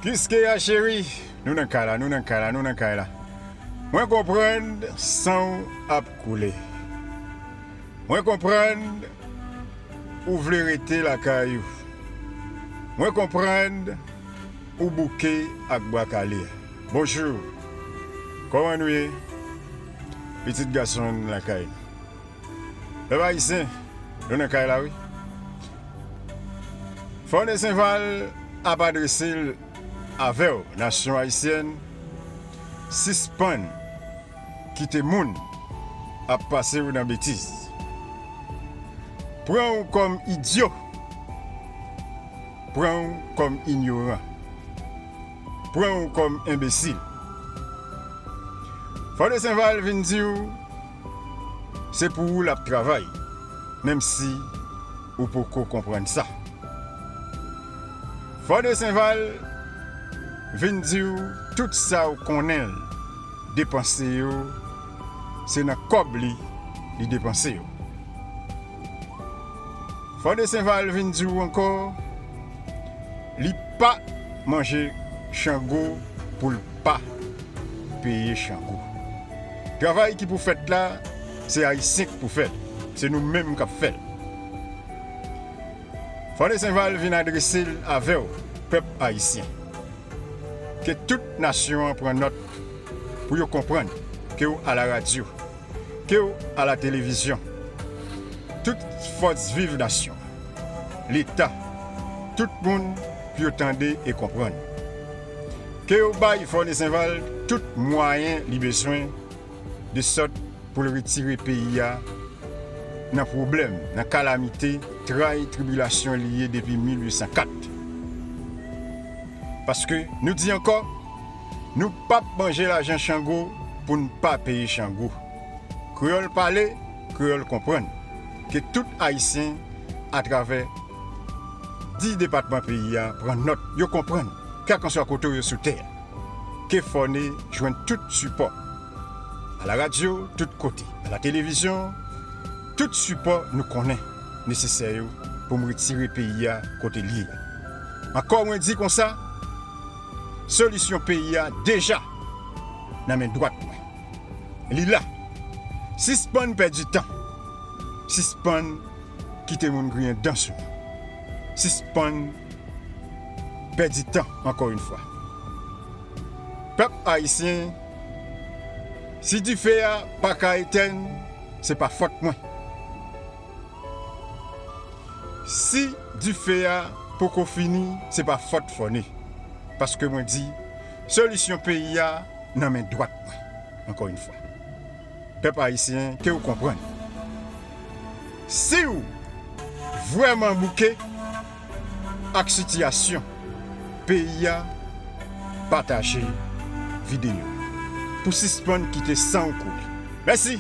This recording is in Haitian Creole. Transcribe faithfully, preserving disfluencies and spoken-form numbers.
Kiskeya cheri, nou nan kay la, nou nan kay la, nou nan kay la. Mwen konprann san w ap koule. Mwen konprann ou vle rete lakay ou. Mwen konprann ou bouke ak bwa kale. Bonjou. Kòman nou ye? Pitit gason lakay. Pèp ayisyen, nou nan kay la wi. Fòne Senval ap adrese l avè w, nasyon ayisyèn, sispann kite moun ap pase w nan betiz. Pran w kòm idyo. Pran w kòm inyoran. Pran w kòm enbesil. Fòne Senval vin di w se pou ou l ap travay, menm si ou poko konprann sa. Fòne Senval vin di w tout sa w konnen l depanse yo, se nan kòb li li depanse yo. Fòne Senval vin di w ankò, li pa manje chango pou l pa peye chango. Travay ki pou fèt la, se ayisyen k pou fè l. Se nou menm k ap fè l. Fòne Senval vin adrese l avè w, pèp ayisyen. Ke tout nasyon an pran nòt pou yo konprann ke w alaradyo, ke w alatelevizyon, tout fòs viv nasyon, Leta, tout moun pou yo tande e konprann. Ke yo bay Fòne Senval tout mwayen li bezwen de sòt pou l retire peyi a nan pwoblèm, nan kalamite, tray, tribilasyon li ye depi mil uit san kat. Paske nou di ankò, nou p ap manje lajan chango pou n pa peye chango. Kreyòl pale, kreyòl konprann. Ke tout ayisyen atravè dis depatman peyi a pran nòt, yo konprann, kèlkanswa kote w ye sou tè a. Ke Fòne jwenn tout sipò. Alaradyo, tout kote, alatelevizyon, tout sipò nou konnen nesesè yo pou m retire peyi a kote l ye a. Ankò mwen di konsa, solisyon peyi a deja nan men dwat mwen. Li la. Sispann pèdi tan. Sispann kite moun griyen dan sou nou. Sispann pèdi tan ankò yon fwa. Pèp ayisyen, si dife a pa ka etèn, se pa fòt mwen. Si dife a poko fini, se pa fòt Fòne. Paske mwen di, solisyon peyi a nan men dwat mwen. Ankò yon fwa. Pèp ayisyen, ke w konprann. Si w vrèman bouke ak sitiyasyon peyi a, pataje videyo pou sispann kite san w koule. Mèsi!